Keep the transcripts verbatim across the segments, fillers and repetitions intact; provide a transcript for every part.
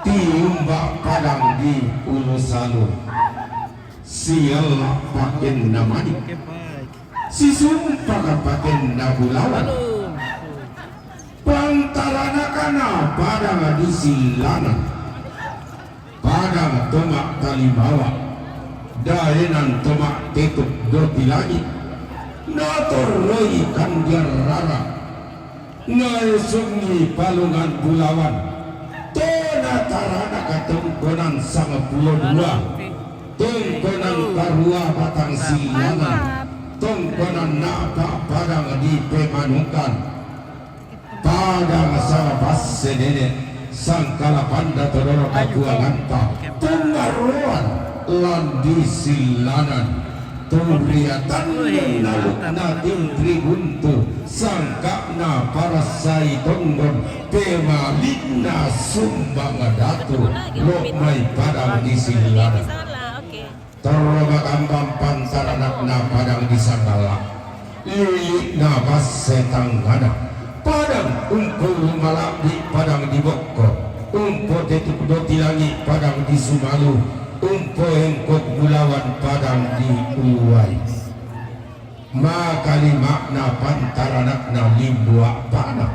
Tiumba padang di Ulu Salu. Siala pakenna mani. Sisumpa pakenna bulawan. Pantaranakna padang di Sillanan. Padang toma talimawa. Daenan toma tetuk doti langi. Natorroi kandiarrara. Naesungngi palungan bulawan. Tona tarana katongkonan sangpulo dua. Tongkonan karua batang Sillanan. Tongkonan napa padang di Pemanukan. Padang sanga basse nene, sangkala panda todolo kabuanganta, tungaruan lan di Sillanan, turiatan nalukna tintri buntu, sangka'na parassai tondon, pemalikna sumbang datu, lo mai padang di Sillanan. Torro makambang pantaranakna padang di Sangalla. Lili'na basse tangngana. Padang umpolu malabbi padang di Bokko. Umpo tetuk doti langi padang di Sumalu. Umpo engkok bulawan padang di Uwai. Makalima'na pantaranakna Limbu A'pa'na.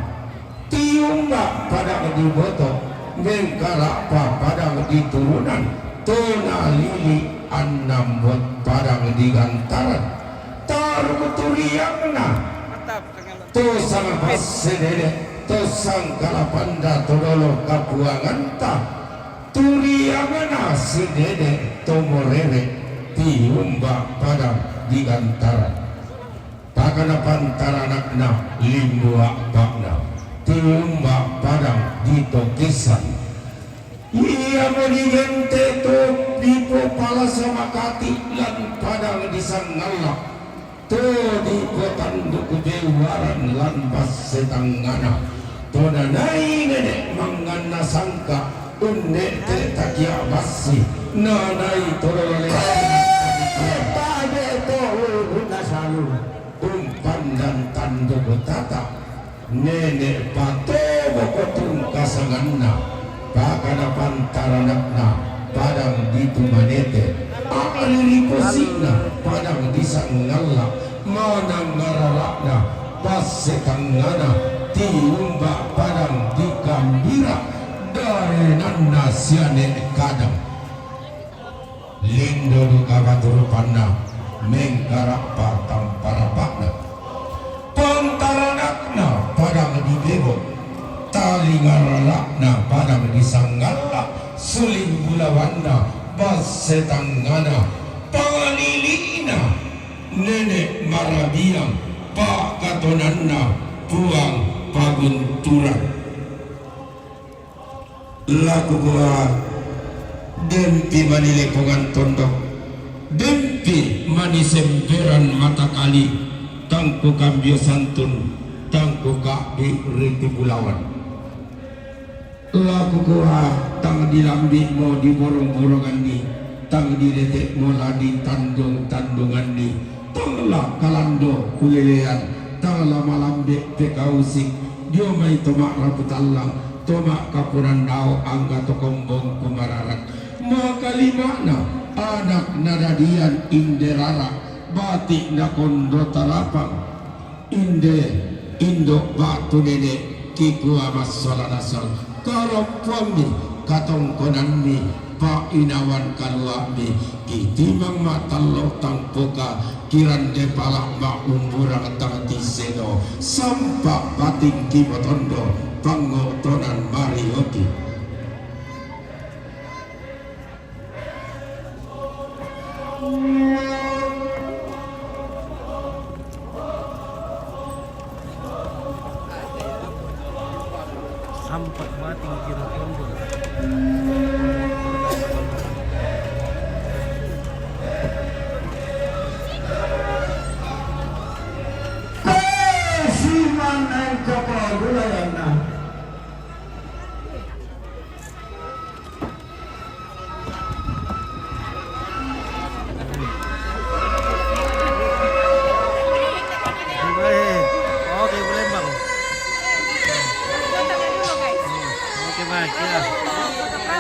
Tiumba padang di Boto, mengkara'pa padang di Turunan, tona lili annambot padang di Gantaran. Taruk turiangna. To sanga basse nene, to sangkala panda todolo kabuanganta. Turiangna si nene to Morere, tiumba padang di Gantaran. Pakana pantaranakna Limbu A'pa'na, tiumba padang di Tokesan. Iamo digente to dipopalasa makati lan padang di Sangalla. To dipotanduk bewaran lan basse tangngana. To nanai nene manganna sangka, unne'te takia bassi, nanai to lolole. Pade to ulunna salu. Umpandan tanduk tata. Nene' patomo ko tungka sanganna, pakana pantaranakna padang di Tumanete, a'riri posi'na padang di Sangalla, manang ngarara'na basse tangngana, tiumba padang di Kambira, daenanna siane kadang. Lindo duka baturupanna, mengkarappa tamparapa'na. Pantaranakna padang di Bebo, talingarala'na padang di Sanggalla, suling bulawanna, basse tangngana, pangalili'na, nene' marabiang, pakatonanna, Puang Pagunturan. Lakukua, dempi mani lepongan tondok, dempi mani semperan matakali, tang kukambio santun, tang kuka'bi riti bulawan. Lakukua, tang dilambi'mo di borong-boronganni, tang dilete'mo la di tandung-tandunganni, tang la kalando kulelean, tang la malambe pekausik, dio mai to ma'rapu tallang, to ma'kapunan dao angga to kombong kumararak. Makalima'na anak nadadian inde rara, bati' nakondo tarapang. Inde, indo' ba'tu nene', kikua massola nasang, karompoammi, katongkonammi, pa'inawan kalua'mi, kitimang ma'tallo tang poka, kirande pala' ma'umburang tang tisseno, sampa' bating kimotondo, pangngotonan marioki. Sampa' bating kimotondo. Simanai kapagulayanna. Oke, boleh, Bang. Oke, Bang. Ya.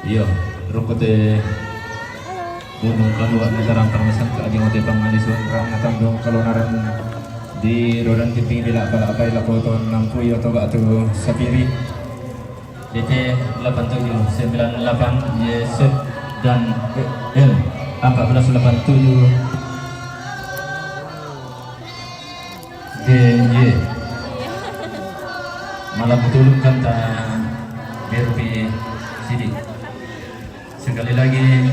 Iyo, rukute bunung kaluat ni tarang parmasangka adi mate pangalisuan rang natandung kalunaran di rodan tipi bila pala apai lakoton nampu iyo toga tu sapiri. D T delapan tujuh sembilan delapan Y Z dan L empat belas delapan tujuh. G Y. Malam betul kan ta berpi sidi. Sekali lagi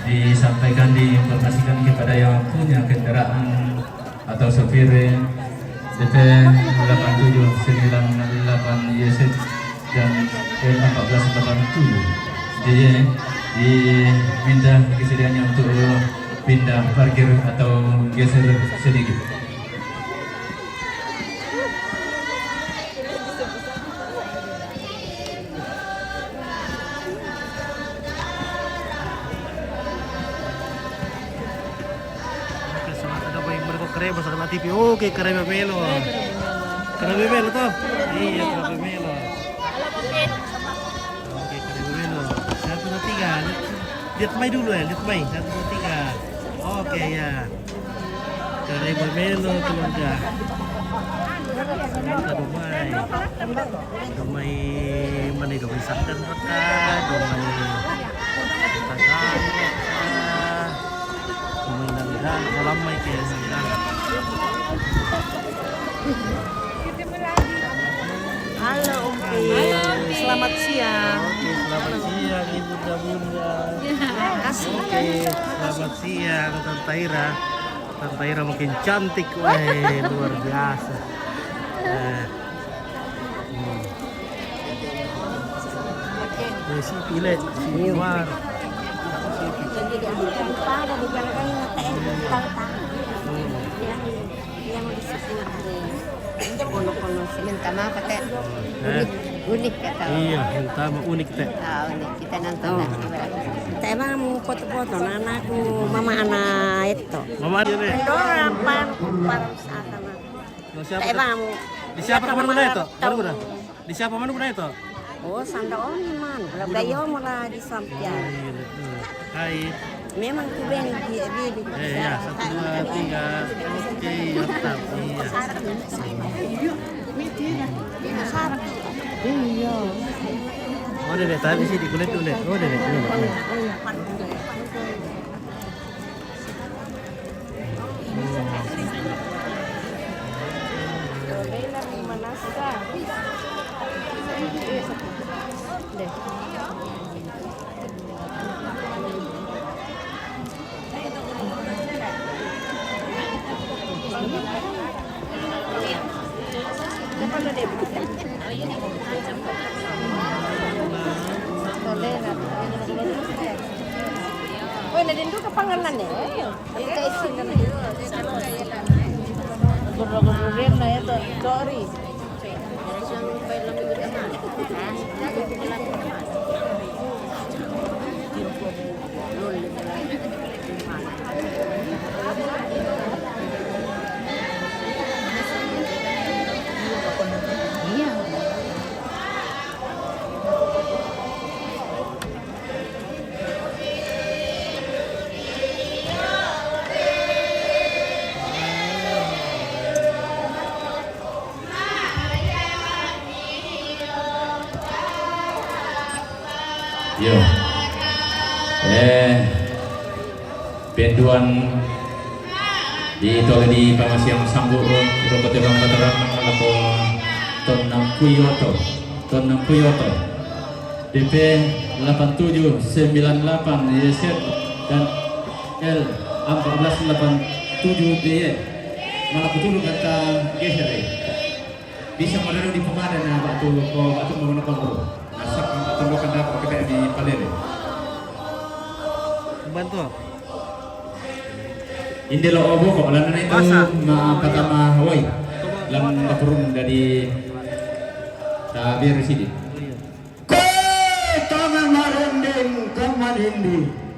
disampaikan, diinformasikan kepada yang punya kendaraan atau sopir D P delapan tujuh sembilan delapan Y Z dan L empat belas delapan tujuh D Y diminta kesediaannya untuk pindah parkir atau geser sedikit. Pasang kena T V. Oke, karabi melo. Karabi melo toh? Iya, karabi melo. Oke, karabi melo. Satu, dua, tiga. Lihat, lihat mai dulu ya, lihat mai. Satu, dua, tiga. Oke, ya. Karabi melo, keluarga. Kita domai. Domai mana, domai santan kah? Domai tagal kah? Domai nangga, kolam mai ke nangga. Halo, Ungki. Halo, Ungki. Selamat siang. Oke, selamat siang, Ibu dan Bunda. Kasih. Oke, selamat siang, Tante Ira. Tante Ira makin cantik, weh, luar biasa. Eh, hmm. Eh, si Pile, si Luar. Jadi, dia makin pada di jalan-jalan, T N I, tahu-tahu. Hmm. Yang, yang di sekolah. Kono-kono, minta maaf, Teh. Eh? Unik, unik kata. Iya, minta maaf, unik, Teh. Ah, unik. Kita nonton lah, coba. Teh, emang mau foto-foto, nah, anakku, mama anak itu. Mama ada, Teh? Dorang, pan, pan, saat sama. Loh, siapa Teh, tuh? Emang mau. Di siapa kemana, Teh? Mana udah? Di siapa mana udah itu? Oh, sanda oni man. Kalau gayo mula di sampian. Hai. Memang tu ben di, di, di. Eh, ya, satu, dua, tiga. Oke, ya, tetap. Iya. Iya. Oh, deh, deh, tapi sih di kulit tuh, deh. Oh, deh, deh, deh, deh. Weh, na dindu ka panganan ni. Guru-guru rin na ito, sorry. Yo. Eh, penduan di tole di pamasiang sambu, robot orang Batarang, lako ton enam kuyoto, ton enam kuyoto. D P delapan tujuh sembilan delapan Y Z dan L empat belas delapan tujuh D Y. Malah betul kata Gehere. Bisa modal di pemada na batu ko batu mau napa ko. Masak tundukan dapat kita di Palele. Bantu. Inde lo obo ko lana itu ma pertama woi. Lam dapurun dari tabir sini. Ko tama marendeng kamanindi.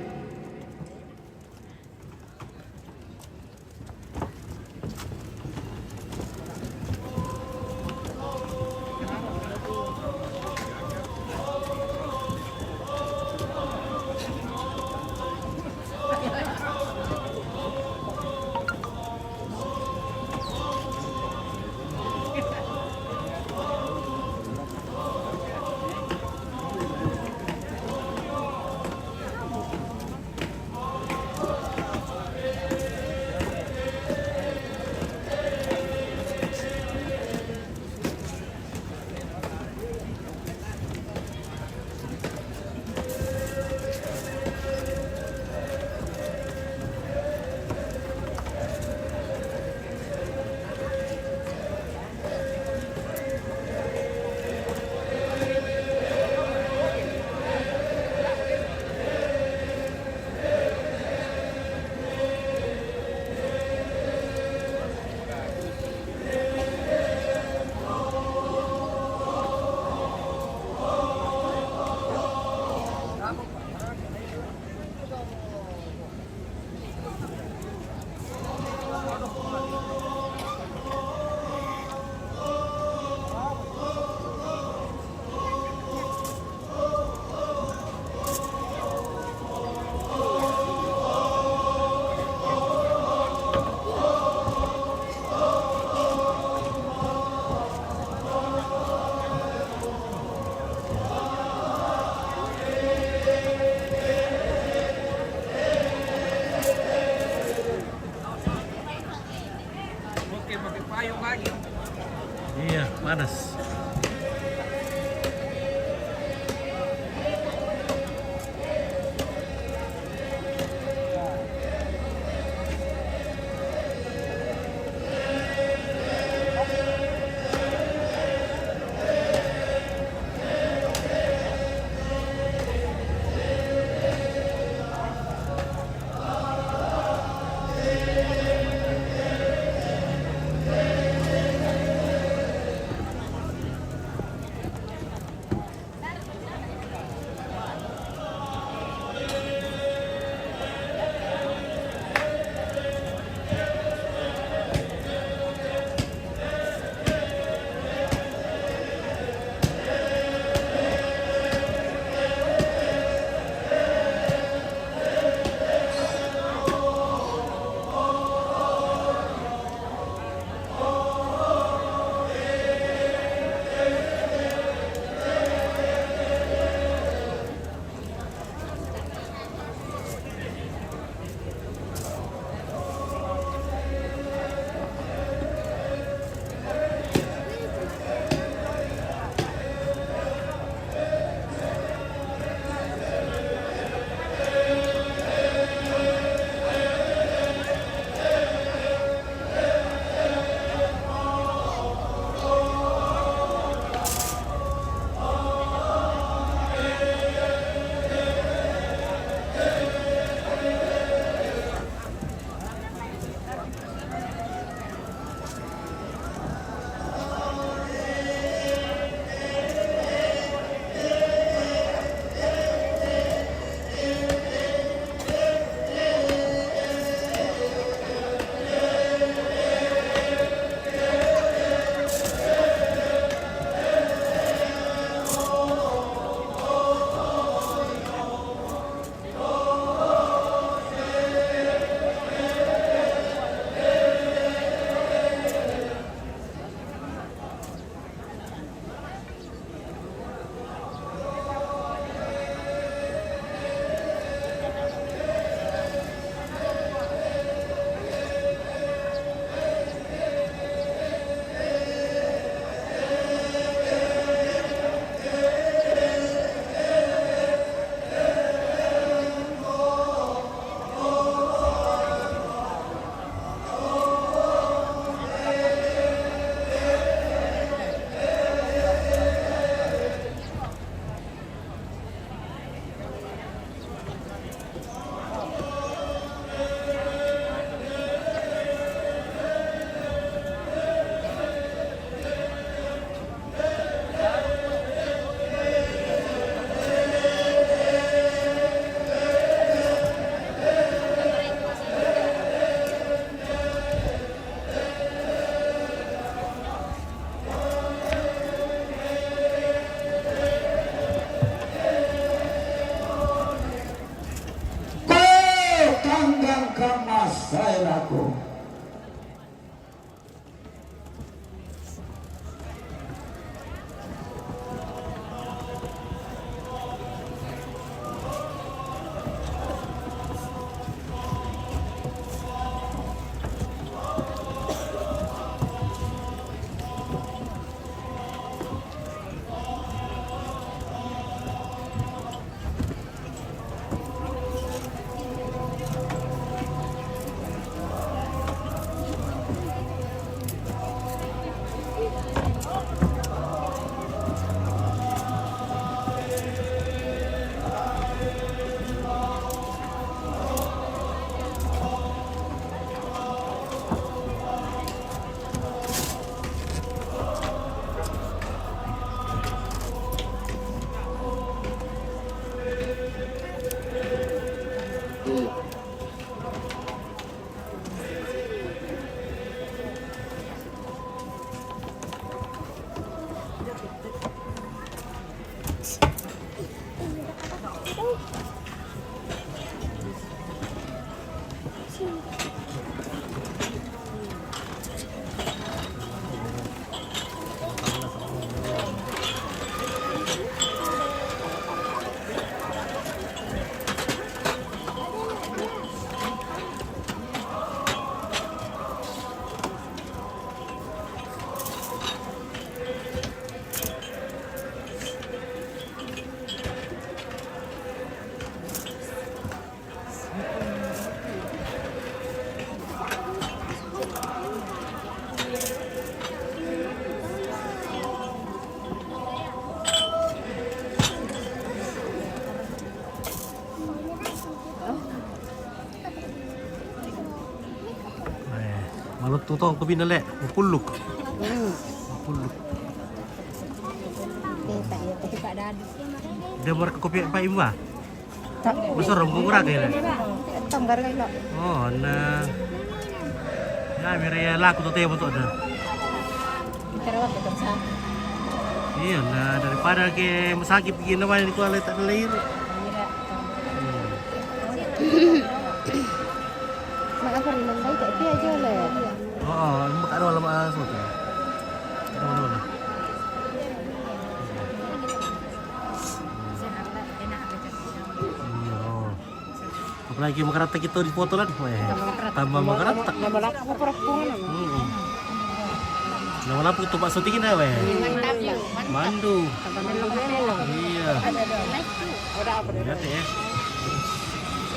Totong ko bina le, mapuluk. Hmm. Mapuluk. Kita ya, kita dadu. Dia mereka kopi apa imba? Besar dong, kurang ya. Tam garga ilo. Oh, na. Ya, mira ya laku to tebo to da. Kita rawat ya, bangsa. Iya, na daripada ke masakit begini namanya di kuala tak lahir. Iya. Hmm. Mak, apa nih, Mang? Baik, tak dia aja lah. Oh, oh, mak ada lama soto. Ada lama. Iya. Apalagi makarata kita di foto kan, weh. Tambah makarata. Tambah lapuk apa rapungan? Hmm. Tambah lapuk itu bakso tinggi dah, weh. Mandu. Tambah melong-melong. Iya. Ada, ada. Ada apa? Lihat ya.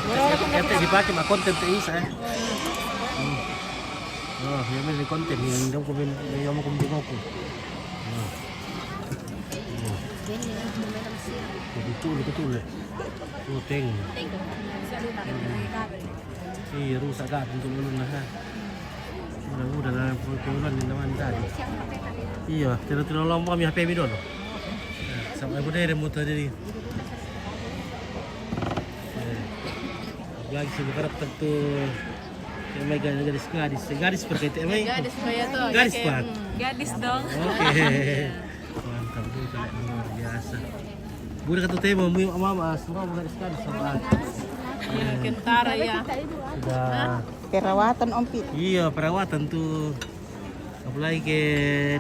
Lihat ya, dipakai mah konten tuh, Isa, ya. Hmm. Oh, ya, ini konten yang dia komen, yang mau komen aku. Oh. Oh. Betul, betul, ya. Oh, teng. Iya, rusak kan untuk ulun lah, ha. Udah, udah lah, ulun di lawan tadi. Iya, tidak, tidak lama kami H P mi dulu. Sampai berdiri motor jadi. Lagi sibuk kerap tentu. Yang megang gadis-gadis. Gadis pakai itu, emang? Gadis pakai itu. Gadis, Pak? Gadis dong. Oke. Mantap juga, luar biasa. Budak kata tema, mui mama, semua gadis-gadis sama. Iya, kentara ya. Sudah. Perawatan, Om Pi. Iya, perawatan tuh. Apalagi ke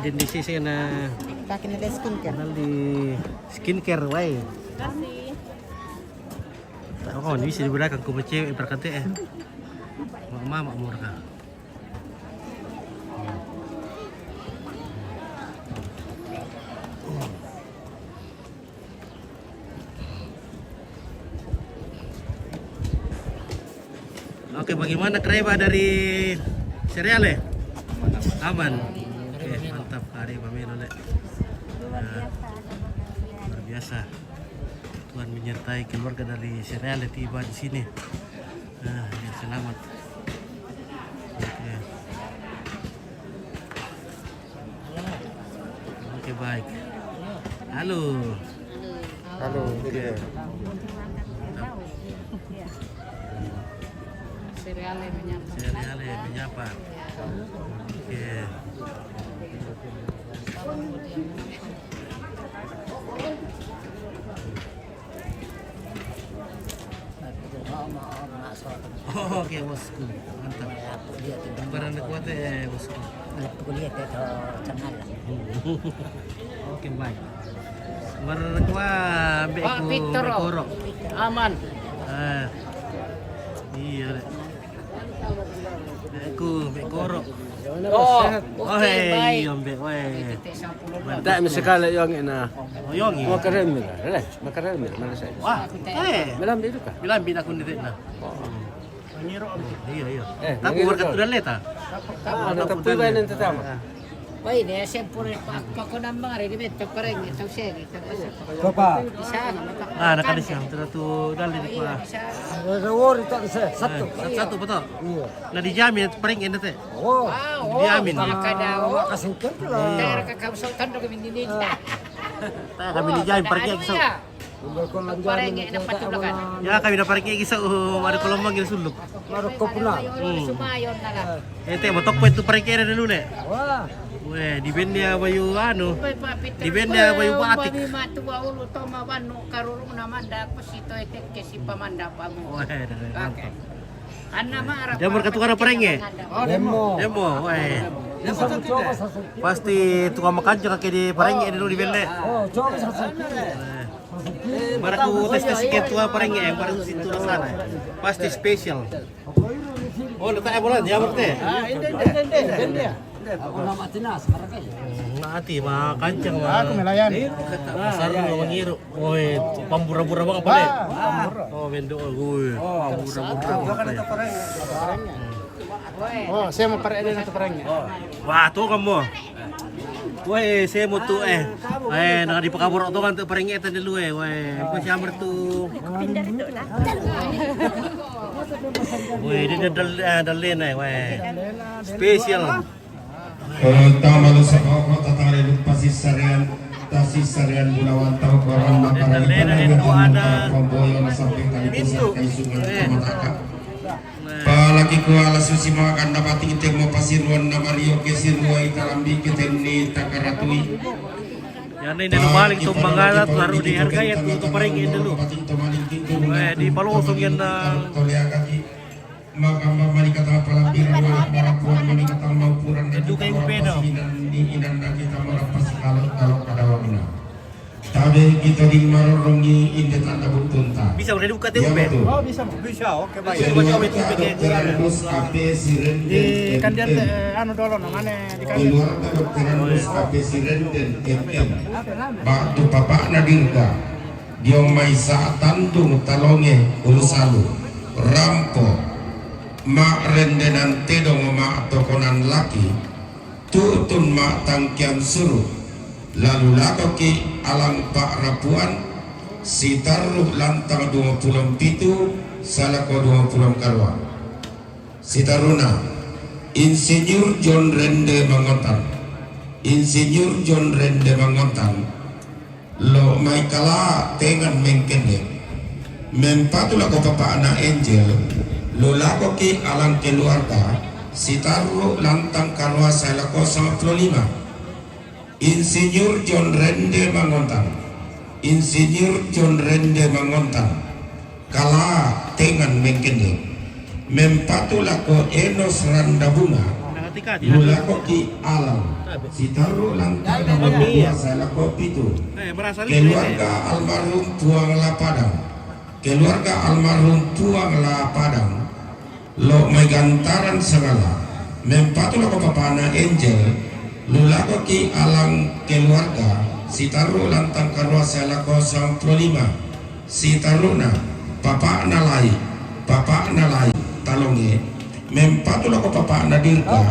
Indonesia sana. Pakai nilai skincare. Kenal di skincare, wai. Terima kasih. Oh, ini bisa di belakang ku cewek berkata, eh. Mak mama murka. Oke, bagaimana kereba dari Sereale? Aman. Oke, mantap. Hari pamelo le. Nah, luar biasa. Tuhan menyertai keluarga dari Sereale tiba di sini. Nah, ya, selamat. Oke. Oke, baik. Halo. Halo. Oke. Sereale menyapa. Sereale menyapa. Oke. Oh, oke, bosku. Mantap. Barang kuat ya, bosku. Oke, baik. Barang kuat, Pak Victor. Aman. Ah, iya, Rek. Aku, Mbak Koro. Oh, oke, baik. Iya, Mbak, weh. Mantap sekali yang ini. Oh, yang ini. Mau keren, Mila. Leh, mau keren, Mila. Mana saya? Wah, eh. Bilang itu kah? Bilang bina aku ni, nah. Oh. Iya, iya. Eh, tapi warga tu dah leta. Ah, tapi baik nanti tamu. Wah, ini saya pura pakonan mangari di betok pareng, betok segi, betok segi. Coba. Di sana, mata. Ah, nak ada siang, tu tu dah leta. Ada wori tak bisa, satu. Eh, satu, satu, betul. Iya. Nah, dijamin pareng ini teh. Oh. Dijamin. Makasih kan lah. Daerah kakak sokan dong ini. Kami dijamin pareng so. Ya, kami dah parkir kisah, oh, ada kolombang yang suluk. Ada kopuna. Hmm. Ete, motok pe tu parkir ada dulu, Nek. Wah. Weh, di benda bayu anu. Di benda bayu batik. Matu baulu toma banu karuru namanda kusito ete kesi pamanda pamu. Weh, dah, dah, mantap. Dia berkat tukang pareng ya? Demo. Demo, weh. Pasti tukang makan juga kayak di pareng ya dulu di benda. Oh, coba satu. Bara ku tes-tes ketua pareng ya, yang baru situ rasana. Pasti spesial. Oh, letak bola dia berarti. Ah, ini, ini, ini, ini, ini. Aku nama Tina sekarang kan. Mati mah kancang mah. Aku melayani. Pasar lu mengiru. Woi, pambura-bura bang apa le? Oh, bendo, woi. Pambura-bura bang apa ya? Oh, saya mau pareng ada satu pareng ya. Wah, tuh kamu. Weh, saya mau tu eh. Eh, nak dipakabur tu kan tu paring eta dulu eh. Weh, apa siamar tu? Weh, dia dah dal- eh, dalin eh, weh. Special. Eh, tama lu sa koko tatare lu pasisarian, tasisarian bulawan tau koran makaran. Dalin eh, itu ada pemboyo na sampai kali pintu. Kaisuman eh. Mataka. Palagi ku ala susi makan na pati ite mo pasiruan na mario ke sirua ita lambi ke tenni takaratui. Yan na inda balik tu mangala tu haru di harga ya tu tu paring inda lu. Eh, di palosong yan na. Tole agaki. Maka mama ni kata palambiran wala marapuan mani kata maupuran na kita marapas inan ni inan na kita marapas kalau kalau kada wamina. Tabe kita di maroronggi inde tanda buktunta. Bisa udah dibuka tuh, ya, Be? Betul. Oh, bisa, Bu. Bisa, oke, baik. Keluarga dokter Andus A P Sirenden. Di kandian M M. Eh, anu dulu namanya di kandian. Keluarga dokter Andus A P Sirenden M M. Batu papa na dirga. Dio mai sa tandung talonge ulusalu. Rampo. Ma rendenan tedong ma tokonan laki. Tutun ma tangkian suru, lalu lako ki alang pa'rapuan, sitarru lantang dua puluh pitu, salako dua puluh karua. Sitarruna, Insinyur John Rende Mangotan. Insinyur John Rende Mangotan. Lo mai kala tengan mengkende. Mempatu lako papa'na Angel, lo lako ki alang keluarga, sitarru lantang karua sae lako sangpulo lima. Insinyur John Rende Mangontang. Insinyur John Rende Mangontang. Kala tengan mengkende. Mempatu lako Enos Randa Bunga, lu lako ki alang, sitarru lantang dua sae lako pitu. Keluarga almarhum Puang Lapadang. Keluarga almarhum Puang Lapadang. Lo mai gantaran sangala. Mempatu lako papana Angel, lu lako ki alang keluarga, sitarru lantang karua sae lako sangpulo lima. Sitarruna, papa'na Lai, papa'na Lai, talonge, mempatu lako papa'na Dirga,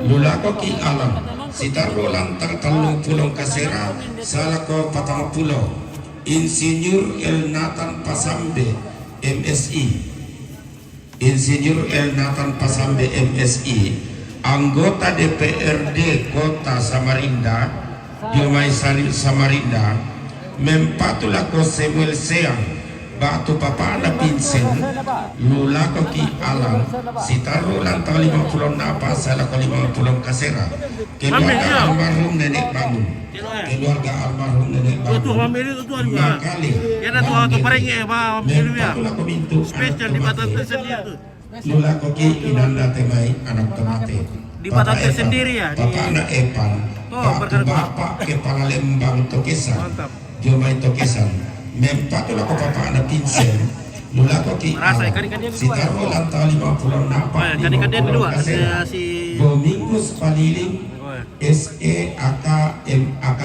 lu lako ki alang, sitarru lantang tallung pulo kasera, sae lako patang pulo, Insinyur L Nathan Pasambe, M Si. Insinyur L Nathan Pasambe, M Si, anggota D P R D Kota Samarinda, dio mai Sari-, Samarinda, mempatu lako Samuel Seang, batu papana Pinsen, lu lako ki alang, sitarru lantang lima pulo napa sae lako lima pulo kasera. Keluarga almarhum Nenek Bangun. Keluarga almarhum Nenek Bangun. Makale. Spesial di Batam sendiri tu. Lu lako ki inanda te mai anak tomate. Di Batam sendiri ya. Papana Epan. Batu bapa kepala lembang Tokesan. Dio mai Tokesan. Mempatu lako papana Pinsen. Lu lako ki alang. Sitarru lantang lima pulo napa, lima pulo kasera. Dominggus Paliling. S E A K M A K.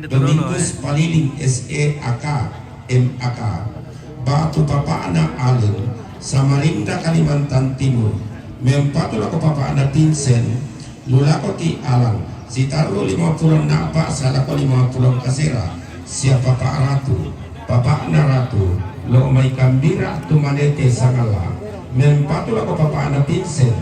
Dominggus Paliling S E A K M A K. Batu papana Alen, Samarinda Kalimantan Timur. Mempatu lako papana Pinsen, lu lako ki alang, sitarru lima pulo napa sae lako lima pulo kasera, sia papa Ratu, papana Ratu, lo mai kambira tu manete sangala, mempatu lako papana Pinsen,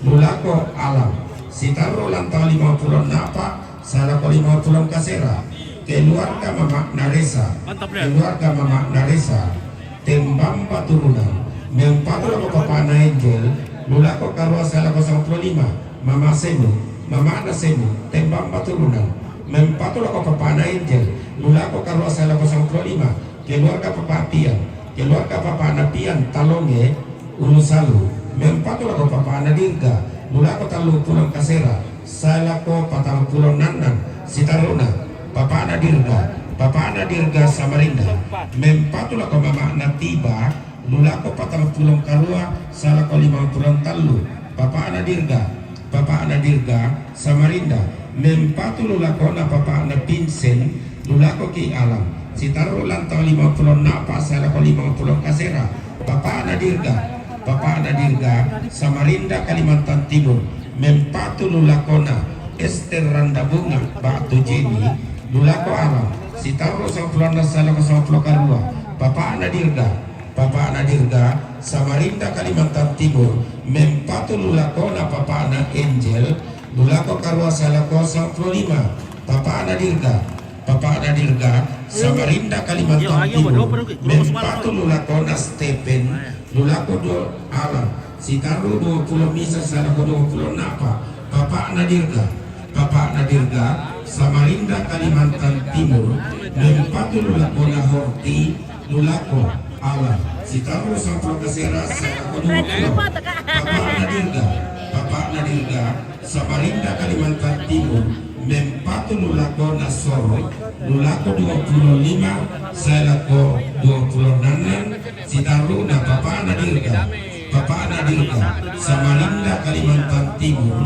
lu lako alang, sitarru lantang lima pulo napa, sae lako lima pulo kasera, keluarga mama Naresa, keluarga mama Naresa, Tembamba turunan, mempatu lako papana Angel, lu lako karua sae lako sangpulo lima, mama Semu, mamana Semu, Tembamba turunan, mempatu lako papana Angel, lu lako karua sae lako sangpulo lima, keluarga papa Pian, keluarga papana Pian talonge, Ulusalu, mempatu lako papana Dirga, lu lako tallung pulo kasera, sae lako patang pulo nannan, sitarruna, papana Dirga, papana Dirga Samarinda, mempatu lako mamana Tiba, lu lako patang pulo karua, sae lako lima pulo tallu, papana Dirga, papana Dirga Samarinda, mempatu lu lakona papana Pinsen, lu lako ki alang, sitarru lantang lima pulo napa sae lako lima pulo kasera, papana Dirga, papana Dirga Samarinda Kalimantan Timur, mempatu lu lakona, Ester Randabunga, ba'tu Jenny, lu lako Alang, sitarru sampulo annang salako sampulo karua, papa'na Dirga, papa'na Dirga, Samarinda Kalimantan Timur, mempatu lu lakona papa'na Angel, lu lako karua salako sampulo lima, papa'na Dirga, papa'na Dirga, Samarinda Kalimantan Timur, mempatu lu lakona Stephen, lu lako dua Alang, sitarru duappulo misa salako duappulo napa, papa'na Dirga, papa'na Dirga, Samarinda Kalimantan Timur, mempatu lu lakona Horti, lu lako Alang, sitarru sampulo kasera salako duappulo, papa'na Dirga, papa'na Dirga, Samarinda Kalimantan Timur, mempatu lu lakona Soro, lu lako duappulo lima salako duappulo annang, sitarruna papa'na Dirga, papa'na Dirga, Samarinda Kalimantan Timur,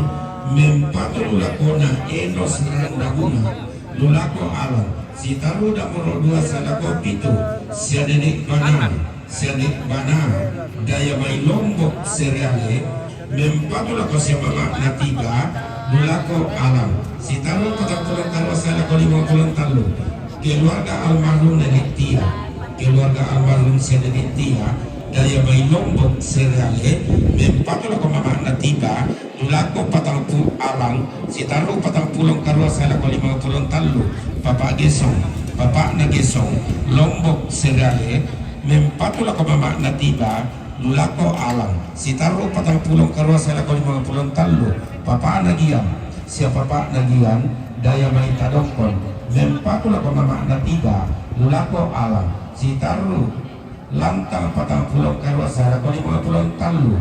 mempatu lu lakona Enos Randabunga, lu lako Alang, sitarru dammoro dua salako pitu, sia nene' bana, sia nene' bana, Daya Mai Lombok Sereale, mempatu lako sia mama'na Tiba, lu lako Alang, sitarru patappulo karua salako limappulo tallu, keluarga almarhum nene' Tia, keluarga almarhum sia nene' Tia, Daya Mai Lombok Sereale, mempatu lako mama'na Tiba, lu lako patangpu Alang, sitarru patangpulo karua salako limappulo tallu, Papa Gesong, papa'na Gesong, Lombok Sereale, mempatu lako mama'na Tiba, lu lako Alang, sitarru patangpulo karua salako limappulo tallu, papa'na Giang, sia papa'na Giang, Daya Mai Tadongkon, mempatu lako mama'na Tiba, lu lako Alang, sitarru lantang patangpulo karua salako limappulo tallu,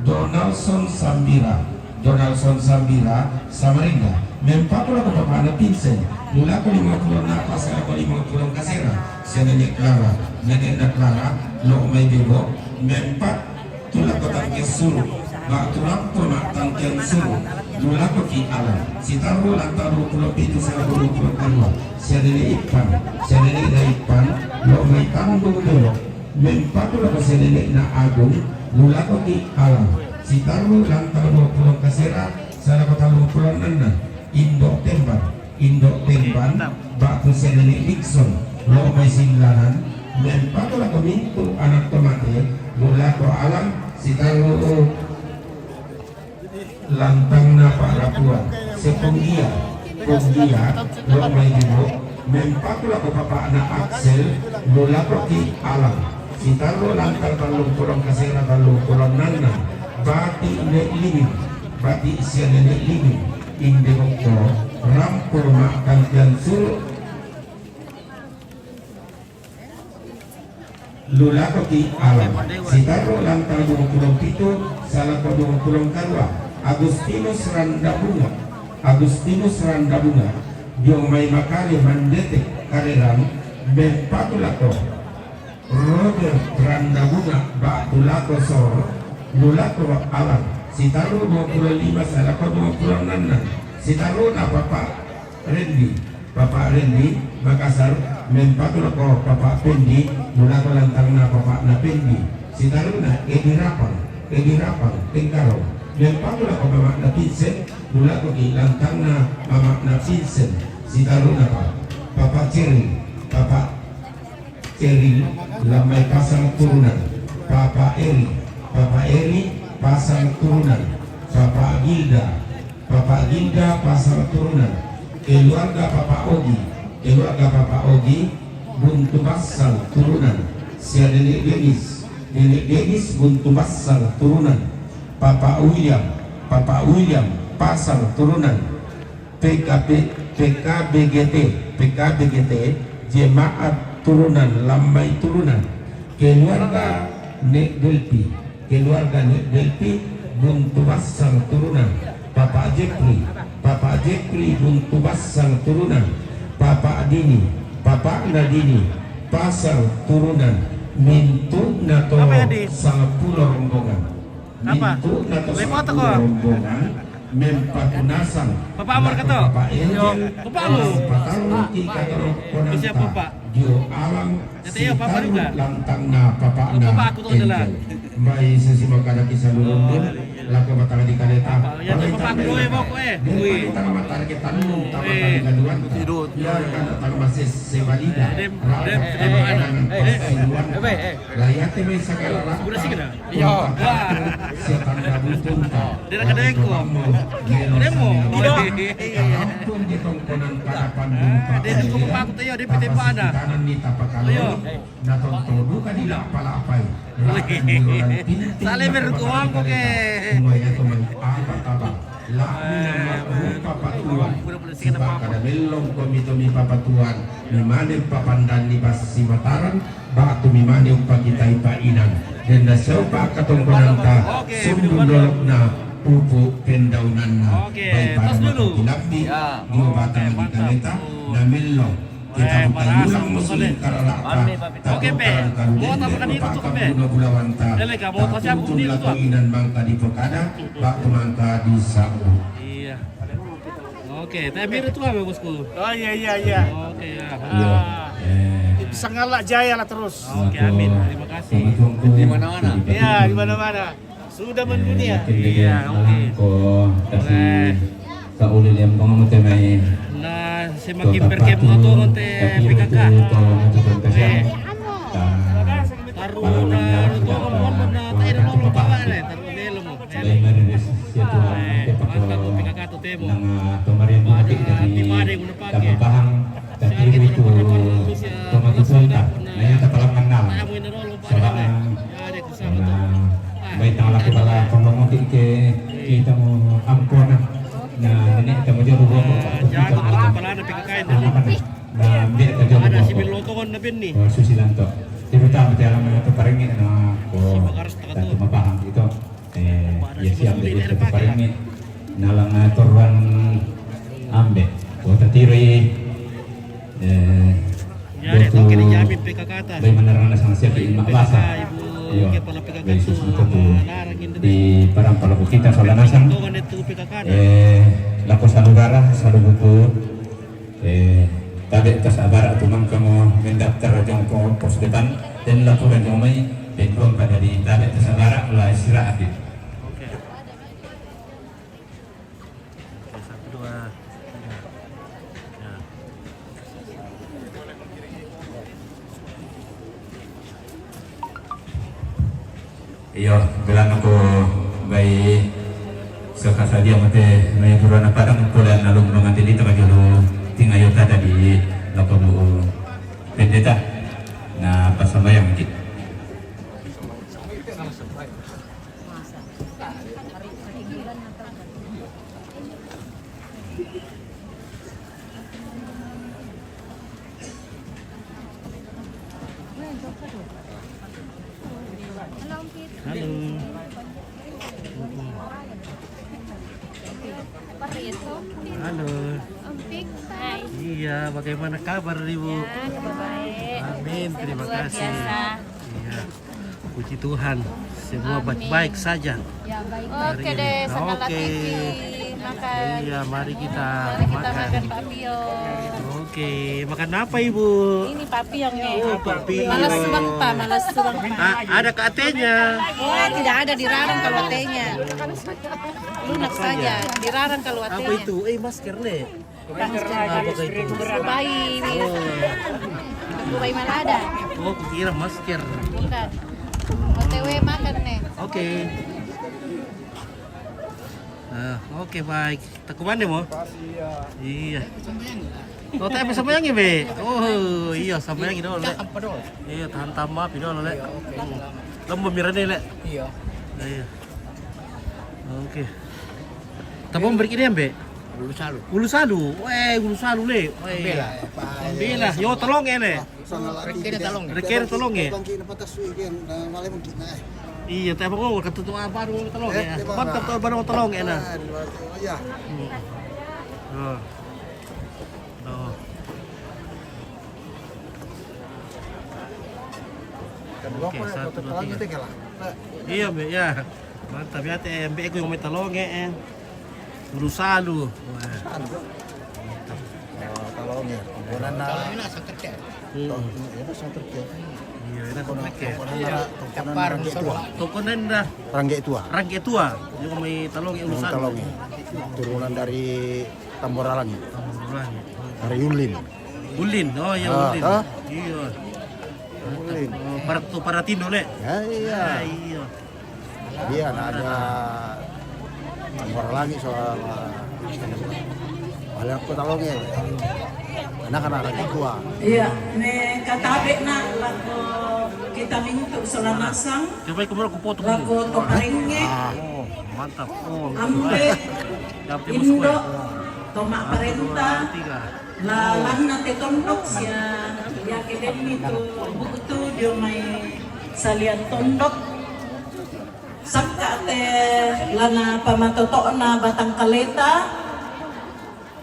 Donaldson Sambira, Donaldson Sambira, Samarinda, mempatu lako papa'na Vincent, lu lako limappulo napa salako limappulo kasera, sia nene' Clara, nene'na Clara, Lo' Mai Bebo, mempatu lako Tangkiang Suru, ba'tu Rampo Ma'tangkiang Suru, lu lakoki Alang, sitarru lantang duappulo pitu salako duappulo karua, sia nene' Ippan, sia nene'na Ippan, Lo' Mai Tandung Belo, mempatu lako sia nene'na Agung, lu lakoki Alang, sitarru lantang duappulo kasera salako talluppulo annang, Indo' Temban, Indo' Temban, ba'tu sia nene' Dickson, Lo' Mai Sillanan, mempatu lako mintu' ana' to mate, lu lako Alang, sitarru lantangna pa'rapuan, sia Ponggia, Ponggia, Lo' Mai Bebo, mempatu lako papa'na Axel, lu lakoki Alang, sitarru lantang talluppulo kasera talluppulo annang, Bati' Ne' Liming, Bati' sia Nene' Liming, Inde Bokko, Rampo Ma'tangkiang Suru, lu lakoki Alang, sitarru lantang duappulo pitu salako duappulo karua, Agustinus Randabunga, Agustinus Randabunga, dio mai Makale Mandete Karerang, mempatu lako Robert Randabunga, ba'tu lako Sor, lu lako Alang, sitarru duappulo lima salako duappulo annang, sitarruna Papa Rendi, Papa Rendi, Makassar, mempatu lako Papa Pendi, lu lako lantangna papa'na Pendi, sitarruna Edi Rapang, Edi Rapang, Tengkaro, mempatu lako mama'na Vincent, lu lakoki lantangna mama'na Vincent, sitarruna pa, Papa Ceri, Papa Eri, Lammai Pasang Turunan, Papa Eri, Papa Eri, Pasang Turunan, Papa Gilda, Papa Gilda, Pasang Turunan, keluarga Papa Ogi, keluarga Papa Ogi, Buntu Bassang Turunan, sia Nenek Denis, Nenek Denis, Buntu Bassang Turunan, Papa William, Papa William, Pasang Turunan, P K P, P K B G T, P K B G T, Jemaat Turunan, Lammai Turunan, keluarga Nek Delpi, keluarga Nek Delpi, Buntu Bassang Turunan, Papa Jepri, Papa Jepri, Buntu Bassang Turunan, Papa Dini, Papa Nadini, Pasang Turunan, mintu'na to sangpulo rombongan. Apa? Mintu'na to sangpulo rombongan mempatu nasang. Papa Amor kato. Papa Angel, Papa Amor. Patarruki katorokkonanta dio Alang, sitarru lantangna papa'na Angel. Mai sesi makkadaki salurundun. Lako matang di kaleta. Apa, ya, coba Pak Boy, Pak Boy. Wih. Tang matang ke tanu, tang matang ke duan. Tidur. Ya, kan tang masih sebalida. Eh, dem, dem, dem, eh, eh, eh, eh. Layate mai sagala rata. Sudah sih kena. Iya. Setan rabu tunta. Dia kena eko. Demo. Tidak. Ampun di tongkonan pada pandung. Dia itu kok aku tahu dia pete pada. Tanan ni tapakalo. Ayo. Na tonto duka di lapa-lapai. Sale berkuang ko ke. Kumaya to mai apa taba. Laku nama rupa patuan. Sebab kada melong komi tomi papatuan. Ni mane papandan ni basi Mataram. Batu mi mane upa kita ipa inan. Dan na siapa katongkonanta. Sundun lolok na pupu pendaunanna. Bai pada mata pilambi. Dio batang di kaleta. Na melong. Kita bukan ulang musuh karena apa? Oke, Be. Mau tambahkan itu tuh, Be. Ele, kamu mau kasih aku bunyi itu tuh. Inan mangka di pokada, bak mangka di sabu. Iya. Oke, teh biru tuh apa, Bosku? Oh, iya, iya, iya. Oke, ya. Iya. Eh. Bisa ngalak jaya lah terus. Oke, amin. Terima kasih. Di mana-mana. Iya, di mana-mana. Sudah mendunia. Iya, oke. Kasi sa uli liam pang mo temai. Na semakin perkep mo to mo te P K K. Taru na ruto mo na tayo na mo tawa le, taru lelo mo. Bay mari res ya Tuhan. Mantap, P K K to temo. Nang pamarin mo di mari mo na pake. Tapapahang. Tapi itu tomatutuan ta. Na yang tapalang kenal. Sabab na, na, baik tang laki bala tolong nanti ke kita mo ampun na. Na, ini kita mo jauh. Jadi, kepala na P K K itu. Na, biar kita jauh. Ada si Bilotongan na bin ni. Susilanto. Kita tahu betul nama tu paringit na ko. Tatu mapahang itu. Eh, ya siap dari itu paringit. Nalang aturan ambe. Kota tiri. Eh, ya, botu, oke, dijamin P K K ta. Bay manarang na sang siap di mak basa. Yo, kepala P K K tu, di parang palaku kita sola nasang. Eh, lako salugara, saluguku. Eh, tabe tasabara tu mangka mo mendaftar jong ko pos depan dan laporan jong mai, dan pada di tabe tasabara la istirahat. Oke. Oke, satu, dua, tiga. Ya. Iyo, bilang aku bay saka sadia mate mai turana padang pula na lum manganti di tengah julu tingayo tata di lako bu pendeta na pasambayang di. Halo. Halo. Iya, bagaimana kabar, Ibu? Ya, kabar baik. Amin, terima kasih. Iya. Puji Tuhan, semua baik-baik saja. Ya, baik. Oke deh, Sangkala T V. Makan. Iya, mari kita makan. Mari kita makan, Pak Pio. Oke, makan apa, Ibu? Ini Pak Pio nih. Oh, Pak Pio. Malas suang, Pak, malas suang, Pak. Ah, ada katanya. Oh, tidak ada, dilarang kalau katanya. Lunak saja, dilarang kalau katanya. Apa itu? Eh, masker, Le. Bayi. Bayi malada. Oh, kukira masker. Bukan. O T W makan nih. Oke. Ah, oke, baik. Takuban deh mo. Iya. Oh, tapi sambayangi, Be. Oh, iya, sambayangi dulu, Le. Iya, tahan tama pi dulu, Le. Lomba mirane, Le. Iya. Iya. Oke. Tapong beri ini, Be. Ulu Salu. Ulu Salu. Weh, Ulu Salu, Le. Weh. Bela. Bela. Yo, tolong ya, Le. Rekere tolong ya. Rekere tolong ya. Iya, tapi aku kata tuh apa, tolong ya. Mantap tuh, baru tolong ya, nah. Iya. Oh. Oke, satu, dua, tiga. Iya, Be, ya. Mantap ya, te, Be, aku yang mau tolong ya, eh. Ulu Salu. Wah. Tolong ya. Tonkonanna, to, ina sangkerke. Iya, ina sangkerke. Tonkonanna, tonkonanna Rangge Tua. Tonkonanna Rangge Tua. Rangge Tua. Ina mai Talonge Ulusan. Talonge. Turunan dari Tambora Langit. Tambora Langit. Dari Ulin. Ulin. Oh iya, Ulin. Iya. Ulin. Oh, para, tu para Tino, Le. Ya, iya. Iya. Iya, na ada Tambora Langit soal, wala' ko Talonge. Anak-anak Rangge Tua. Iya, me' katabe'na lako kita mintu' sola nasang. Coba ko mura ku foto. Lako to Parengnge. Oh, mantap. Oh, ambe', indo', to ma'parenta. Lalanna te tondok sia, iake denni tu bu'tu dio mai salian tondok. Sakka' te lana pamatoto'na batang kaleta,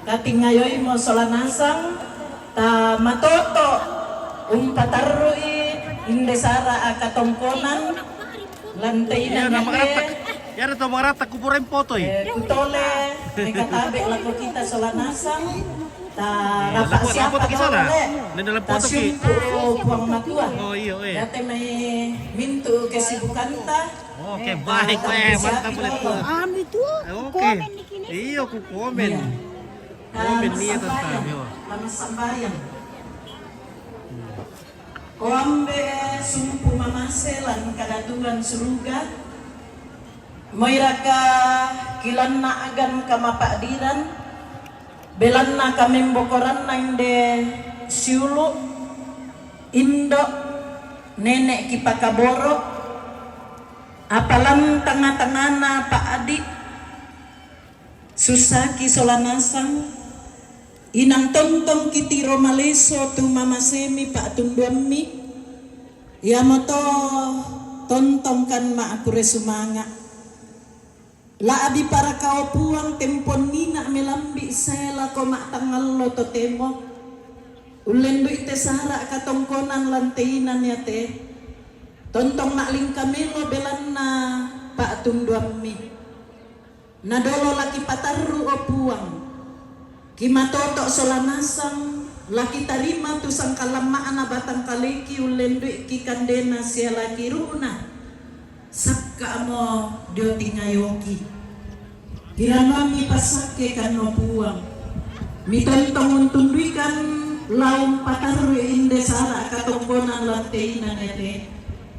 katingayoimo sola nasang, tamatoto' umpatarru'i inde sara'a katongkonan, lante inang. Iya, na mangaratta', iya, na to mangaratta' kuburan potoi. Eh, kutole, me' katabe' lako kita sola nasang, ta rapa' siapa ki sola. Nende la foto ki. Tasiumpu' Puang Matua. Oh, iya, eh. Yate mai mintu' kesibukanta. Oke, baik, eh, mantap, boleh. Ami tu, oke. Komen di kini. Iyo, ku komen. Iya. Komen nia tentang, yo. Lama sambayang. O ambe' sumpu mamase lan kadatuan suruga, moiraka kilanna'gan kamapa'diran, belanna kamembokoranna inde siulu', indo', nene' kipakaboro', apalan tanga-tangana pa'di', sussaki sola nasang, inang tontong kitiro maleso tu mamasemi pa'tunduammi, iamoto tontongkan ma'kure sumanga'. La'bi parakao Puang temponnina melambi' sae lako ma'tangallo totemo. Ullendu'i te sara' katongkonan lan te inan iate. Tontong ma'lingka melo belanna pa'tunduammi. Na dolo laki patarru', o Puang. Kimatoto' sola nasang, laki tarima tu sangkalamma'na batang kaleki ullendu'ki kandena sia laki ru'na. Sakka'mo dio tingayoki. Kiranuammi passakke kanno Puang. Mitontong untunduikan laung patarru' inde sara' katongkonan lan te inan iate.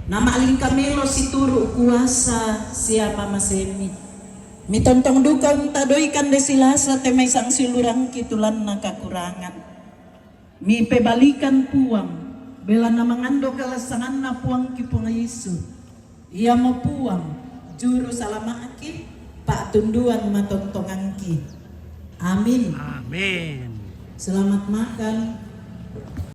Na ma'lingka melo situru' kuasa sia mamasemmi. Mitontong duka untadoi kande silasa te mai sangsiulurangki tulanna kakurangan. Mipebalikan Puang, belanna mangando kalassanganna Puangki Puang Yesu. Iamo Puang, juru salama'ki, pa'tunduan matontongangki. Amin. Amin. Selamat makan.